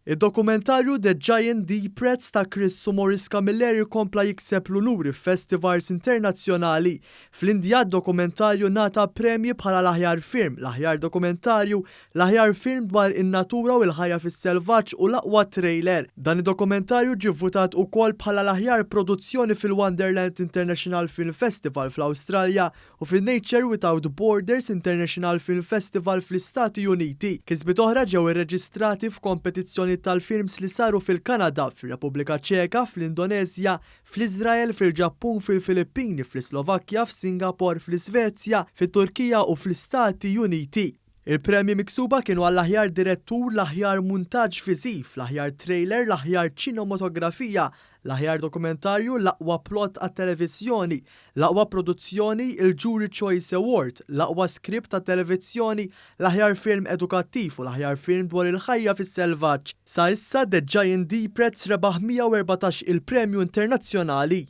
Id-dokumentarju The Giant Deep Rats ta' Chris u Maurice Camilleri kompla jikseb l-unuri f'festivals internazzjonali. Fl-Indja d-dokumentarju ngħata premji bħala l-aħjar film, l-aħjar dokumentarju, l-aħjar film dwar in-natura u l-ħajja fis-selvaġġ u l-aqwa trailer. Dan id-dokumentarju ġie vvutat ukoll bħala l-aħjar produzzjoni fil-Wonderland International Film Festival fl-Awstralja u fin-Nature Without Borders International Film Festival fl-Istati Uniti. Kisbiet oħra ġew irreġistrati f'kompetizzjonijiet tal-films li saru fil-Kanada, fir-Repubblika Ċeka, fl-Indoneżja, fl-Iżrael, fil-Ġappun, fil-Filippini, fl-Islovakkja, f'Singapore, fl-Isvezja, fit-Turkija u fl-Istati Uniti. Il-premji miksuba kienu għall-aħjar direttur, l-aħjar muntaġġ viżiv, l-aħjar trailer, l-aħjar ċinematografija, l-aħjar dokumentarju, l-aqwa plot għat-televiżjoni, l-aqwa produzzjoni, il-Jury Choice Award, l-aqwa script tat-televiżjoni, l-aħjar film edukattiv u l-aħjar film dwar il-ħajja fis-selvaġġ. Sa issa, The Giant Deep Rats rebaħ 114 il-premju internazzjonali.